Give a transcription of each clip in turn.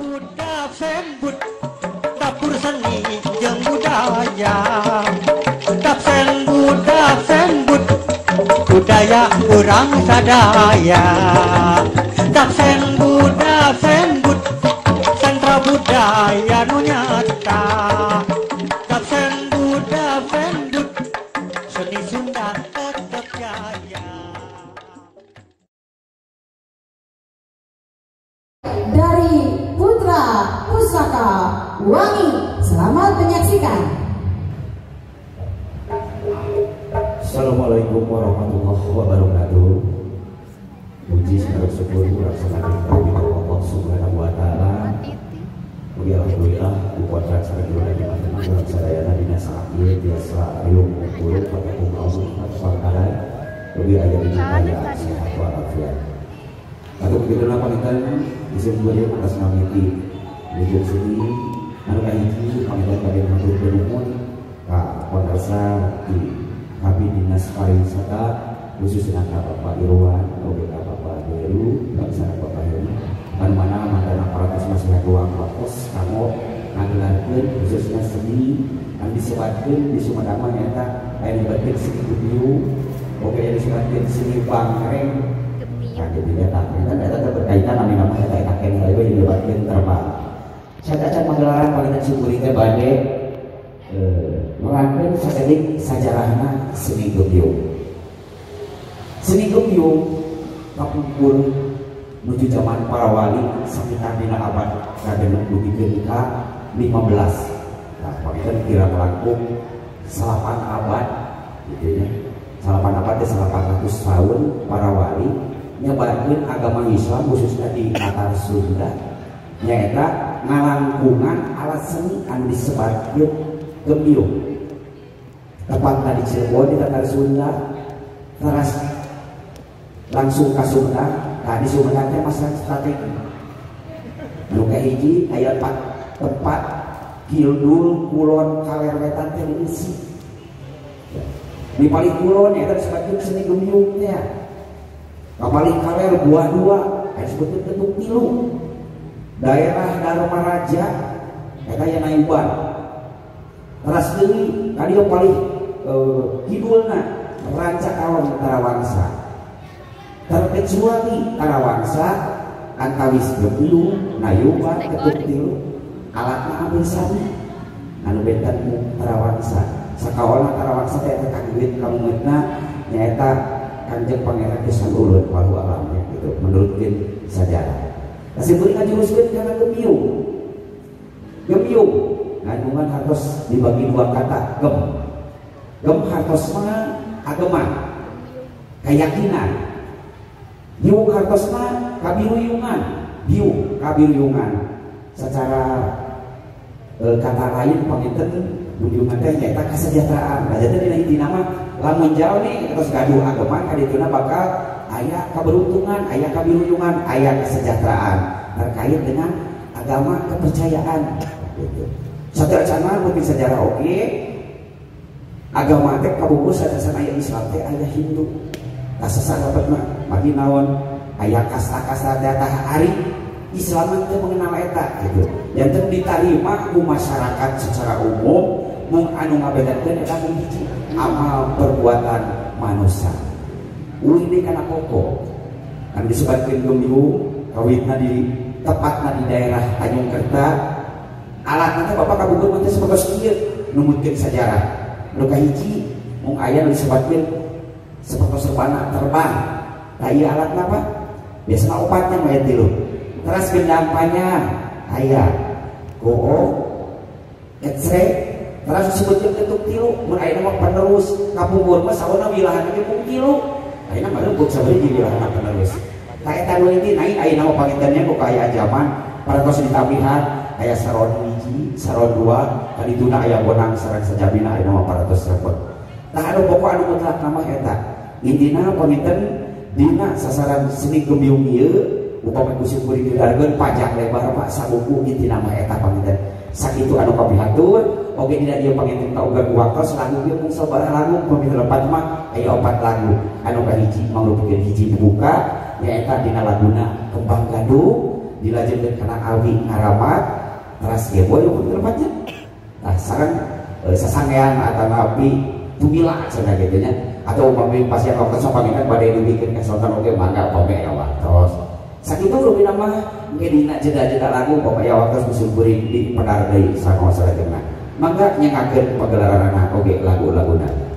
Dapsembud, dapur seni jeung budaya. Dapsembud, dapsembud, budaya urang sadaya. Dapsembud, dapsembud, sentra budaya nu nyata. Dapsembud, dapsembud, seni Sunda tetep jaya. Dari Putra Pusaka Wangi, selamat menyaksikan. Assalamualaikum warahmatullahi wabarakatuh. Puji segala syukur laksanakan kepada Allah Subhanahu wa taala. Mugi alhamdulillah kuat sareng lagi teman-teman sadayana dina saat ieu biasa riung kumpul patepung Allah subhanahu. Mugi aya di daya sehat walafiat. Atau begitu lah pamitan disebut atas namiti di sini anu kahiji pamitan bade hatur nuhun ka pamirsa di kami Dinas Pariwisata khususnya ka Bapak Irwan oge ka Bapak Heru bangsa Bapak Heru anu mana mantan aparatus masyarakat ruang waktos kanggo ngagelarkeun khususnya seni anu disebatkeun di Sumedang mah nyaeta aya disebatkeun seni gebyung oge aya disebatkeun seni bangreng. Nah, jadi eta eta berkaitan nami nama eta eta keneh we disebatkeun terbang. Saacan pagelaran palingan syukuri teh bade nerangkeun sakedik sajarahna seni gebyung. Seni gebyung kapungkur menuju zaman para wali sakitar dina abad ka-6 dugikeun ka 15. Nah, panginten kira langkung 8 abad gitu nya. 8 abad teh 800 tahun para wali nyebarkeun agama Islam khususnya di Tatar Sunda nyaeta ngalangkungan alat seni anu disebatkeun gebyung. Tepatna di Cirebon di Tatar Sunda teras langsung ka Sumedang. Nah di Sumedang teh masalah strategi. Nu kahiji aya tempat kidul kulon kaler wetan teh diisi. Di paling kulon eta disebutkeun seni gebyung teh. Paling kaler buah dua aya disebutkeun ketuk tilu. Daerah Darmaraja eta aya Nayuban. Teras deui ka dieu paling kidulna Rancakalong Tarawangsa. Terkecuali Tarawangsa antawis gebyung Nayuban ketuk tilu alatna ambil sami anu benten mu Tarawangsa. Sakaolah Tarawangsa teh eta kaguit kamumitna nyaeta Kanjeng Pangeran Kisan Ulun walau alamnya gitu menurutkeun sajarah. Kasih ngajuruskeun kana gebyung. Gebyung ngandungan hartos dibagi dua kata gem. Gem hartos mah ageman, keyakinan. Biung hartos mah kabiruyungan, biung kabiruyungan. Secara kata lain panginten buyungan teh nyaeta kesejahteraan. Nah, jadi dina intina mah lamun jauh nih terus gaduh ageman kadituna bakal aya keberuntungan, aya kabiruyungan, aya kesejahteraan terkait dengan agama kepercayaan gitu. Sateuacanna mungkin sejarah oge agama teh kabungkus saacan aya Islam teh aya Hindu. Kasasarapet mah magi naon aya kasta-kasta teh tah ari Islam teh mengenal eta gitu. Janten ditarima ku masyarakat secara umum mung anu ngabedakeun eta mung hiji amal perbuatan manusia. Ulih deui kana koko. Kan disebatkeun gebyung kawitna di tepatna di daerah Tanjung Kerta. Alatna teh bapak kabungkur teh sapertos ieu numutkeun sajarah. Nu kahiji mung aya nu disebatkeun sapertos rebana terbang. Tah ieu alatna apa? Biasana opatnya mah aya tilu. Teras gendang panjang aya goong ecre teras disebutkeun ketuk tilu mun ayeuna mah penerus kapungkur mah sauna wilahana ge mung tilu ayeuna mah reubeuk sabari di wilahana penerus. Tah eta nu inti naik ayeuna mah pangintennya ku kaayaan zaman parantos ditambihan aya saron hiji saron dua kadituna aya bonang sareng sajabina ayeuna mah parantos repot. Tah anu pokok anu mutlak mah eta intina panginten dina sasaran seni gebyung ieu upami ku simkuring didarkeun panjang lebar Pak sabuku intina mah eta panginten sakitu anu kapihatur oge dina ieu panginten kaoga ku waktos lagu ieu mung sabaraha lagu upami lepat mah aya opat lagu anu kahiji mangrupikeun hiji buka nyaeta dina laguna Kembang Gadung. Dilajengkeun kana awi ngaramat teras geboy pun tempatnya. Tah sareng sasangean atanapi tumila cenah kitu nya atau upami pasien waktu sok panginten bade dibikeun ka sonten oge mangga upami aya waktos. Sakitu rupina mah engke dina jeda-jeda lagu upami aya waktos musim kuring di pedar deui sango salajengna. Mangga nyengakeun pagelaranana oge lagu-laguna.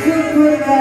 Syukur,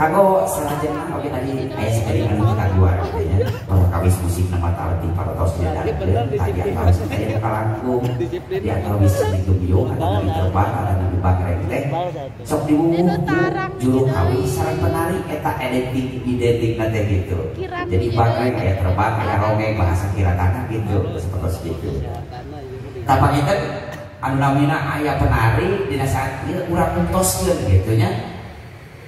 Kanggo salajengna oge tadi aya sakali anu kaguar gitu nya. Perkawis musik nama taleti parotos diadarkeun tadi atawis aya kalangkung di atawis digebyung atanapi terbang atanapi bagreng teh sok diwuwuh juru kawis sareng penari eta identik teh gitu. Jadi bagreng aya terbang aya rongeng bahasa kiratana gitu seperti gitu. Tah panginten anu namina aya penari dina saat ieu urang entoskeun gitu nya.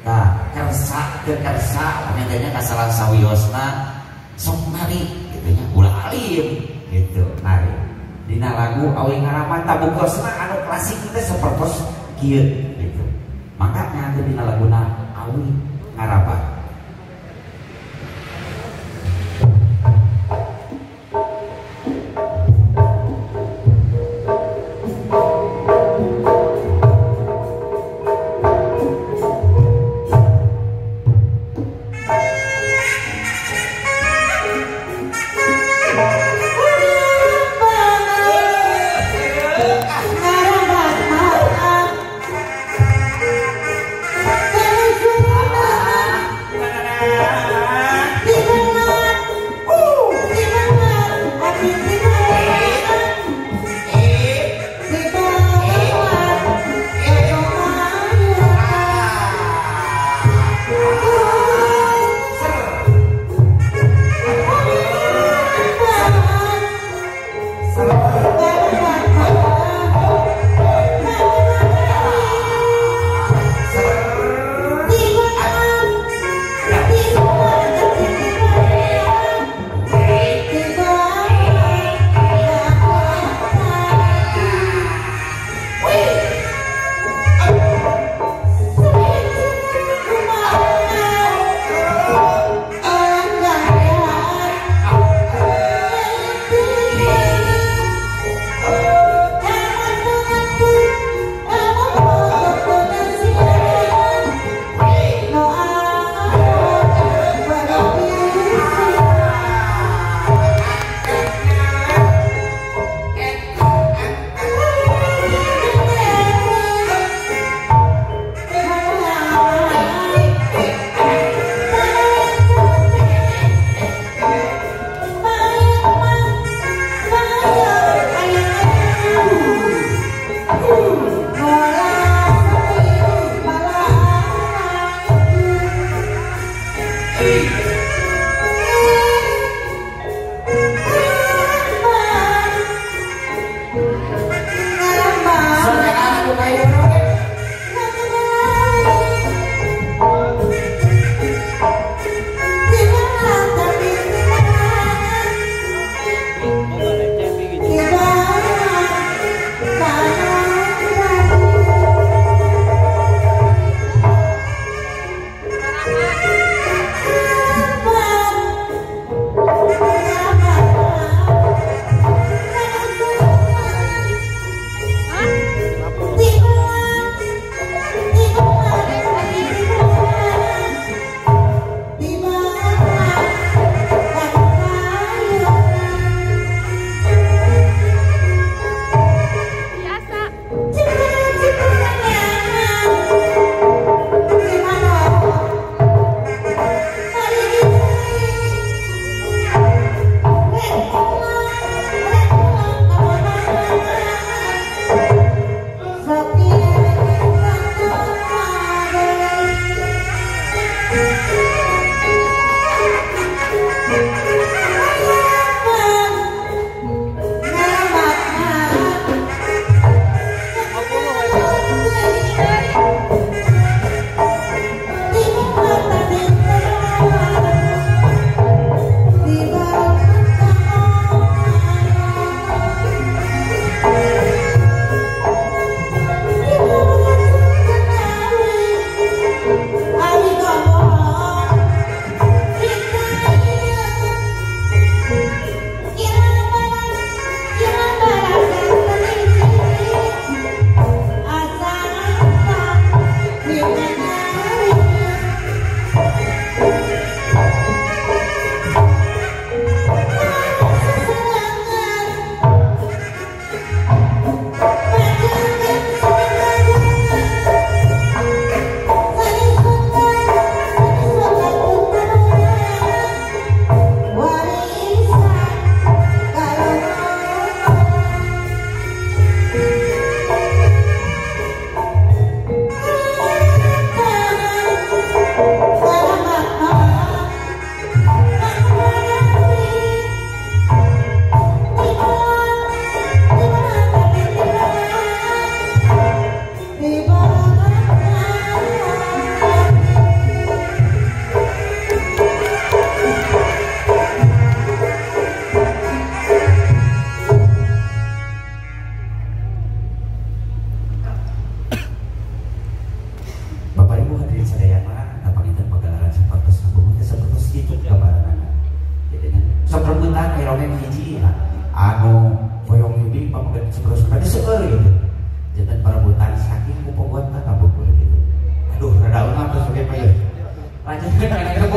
Nah, kersa ke kersa pangintennya ka salah sawiosna sok nari gitu nya ulah alim gitu nari. Dina lagu Awi Ngaraman tabukosna anu klasik teh sapertos kieu gitu. Maka nyaeta dina laguna Awi Ngaraman.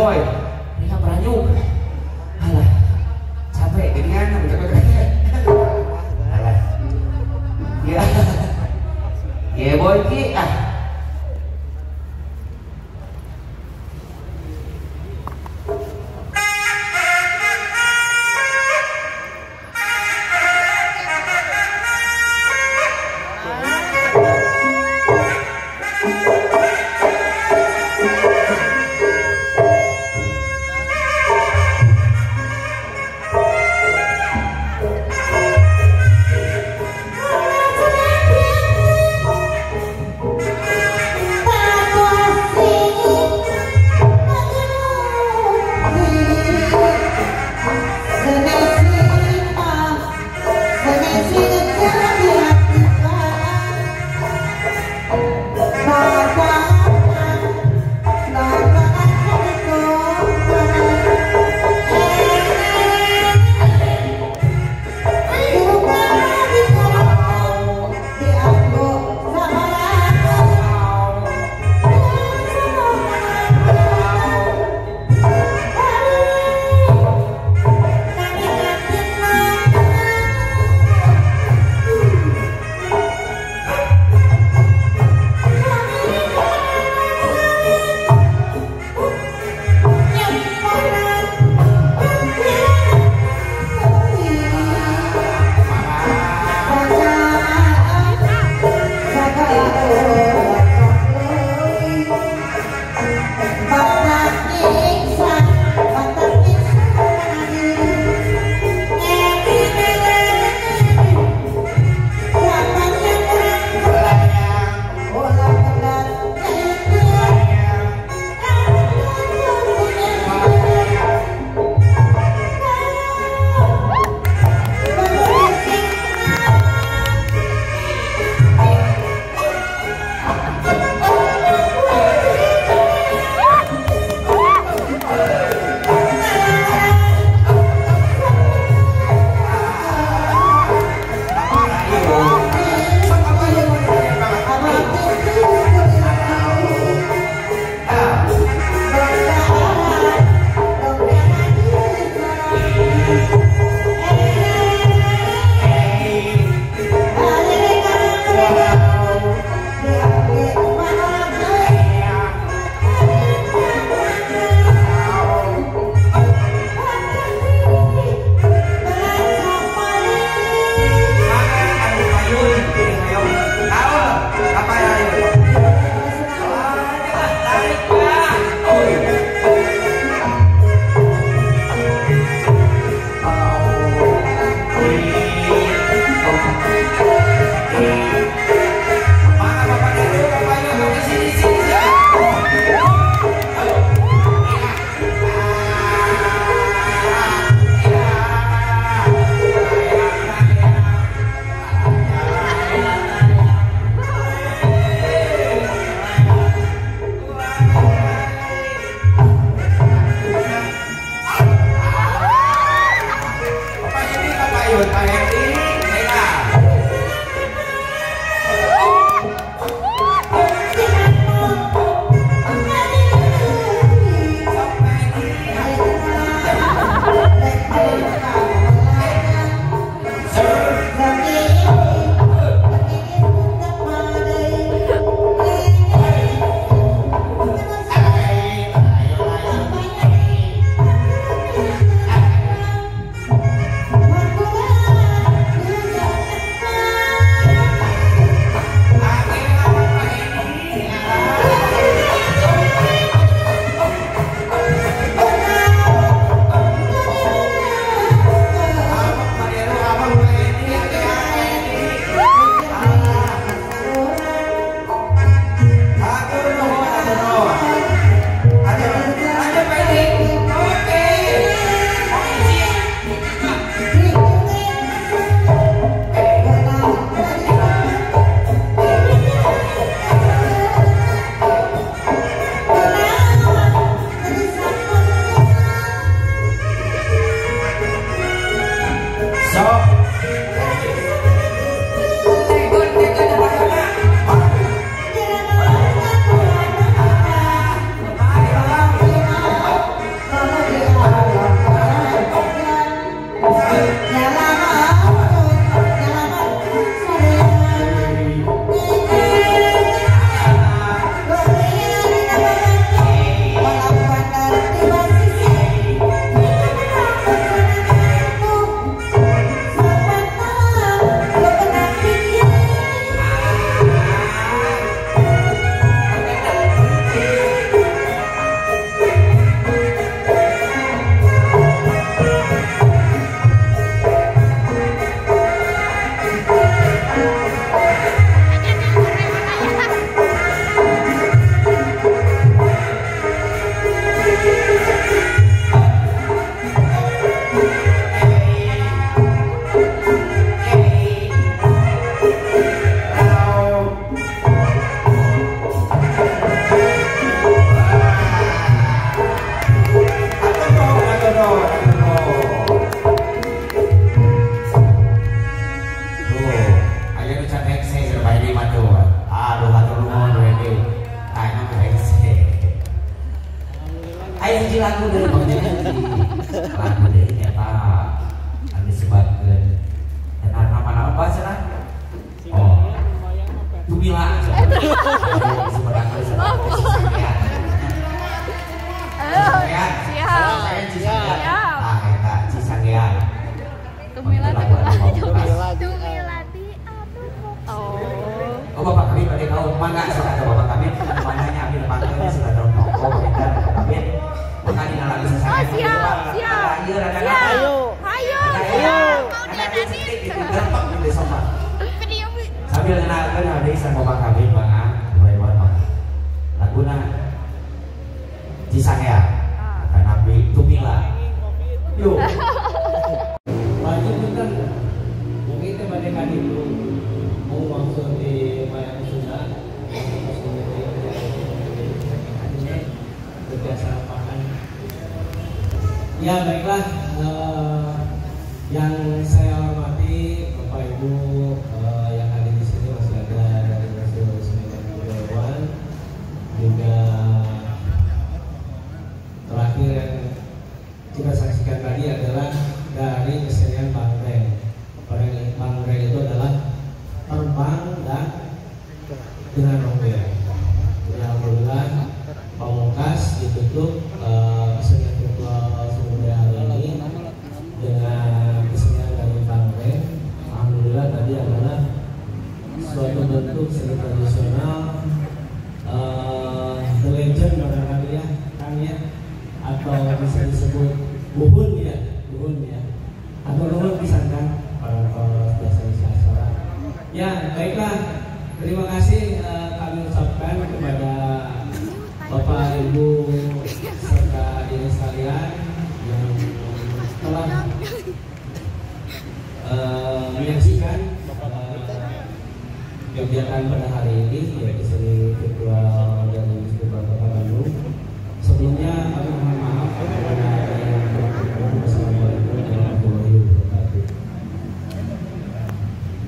boy. Ini beranyuk. Alah. Capek geningan capek. Alah. Ya. Ya boy ki ah. Aya hiji lagu dari Bang Deddy. Lagu deui eta anu disebutkeun eta nama-nama apa cenah? Oh. Tumila. Sumedang Cisangean. Cisangean. Siap. Ah eta Cisangean. Tumila Tumilati atuh. Oh. Oh bapak kami pada kau mangga sok atuh bapak kami mananya abdi nepangkeun sudah tahun toko bapak kami maka dina lagu sasarean. Oh siap, siap. Ayo. Ayo. Ayo. Sambil kenalkan abdi sareng bapak kami mangga mulai laguna Cisangean. Nabi Tumila. Yuk. Wajib punten. Mungkin teh bade ka ditu. Mau maksud di wayang Sunda. Biasa lapangan. Ya baiklah, yang saya hormati Bapak Ibu yang hadir di sini masih ada dari Hasil Seni Budayawan, juga terakhir yang kita saksikan tadi adalah dari kesenian Bangreng. Bangreng itu adalah terbang dan dengan ronggeng. Jadi alhamdulillah pamungkas ditutup kesenian virtual seni budaya hari ini dengan kesenian dari Bangreng. Alhamdulillah tadi adalah suatu bentuk seni tradisional the legend barangkali ya, Kang ya, atau bisa disebut buhun ya, atau nuhun pisan kan para biasa acara. Ya baiklah, terima kasih kami ucapkan kepada Bapak Ibu serta hadirin sekalian yang telah menyaksikan kegiatan pada hari ini, yaitu seni virtual dari Disbudpar Kota Bandung. Sebelumnya kami mohon maaf kepada yang kurang berkenan. Wassalamualaikum warahmatullahi wabarakatuh.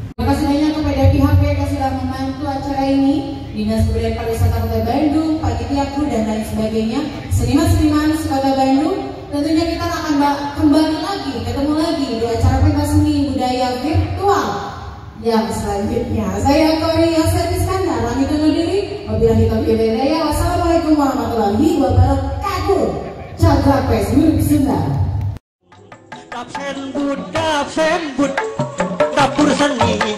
Terima kasih banyak kepada pihak-pihak yang sudah membantu acara ini, Dinas Kebudayaan Pariwisata Kota Bandung, Panitia Kru dan lain sebagainya, seniman-seniman Kota Bandung. Tentunya kita akan kembali lagi, ketemu lagi di acara pentas seni budaya virtual yang selanjutnya. Saya Kori Yosef Iskandar, pamit undur diri. Wabillahi taufiq wal hidayah. Wassalamualaikum warahmatullahi wabarakatuh. Jaga pes Sunda. Dapur seni.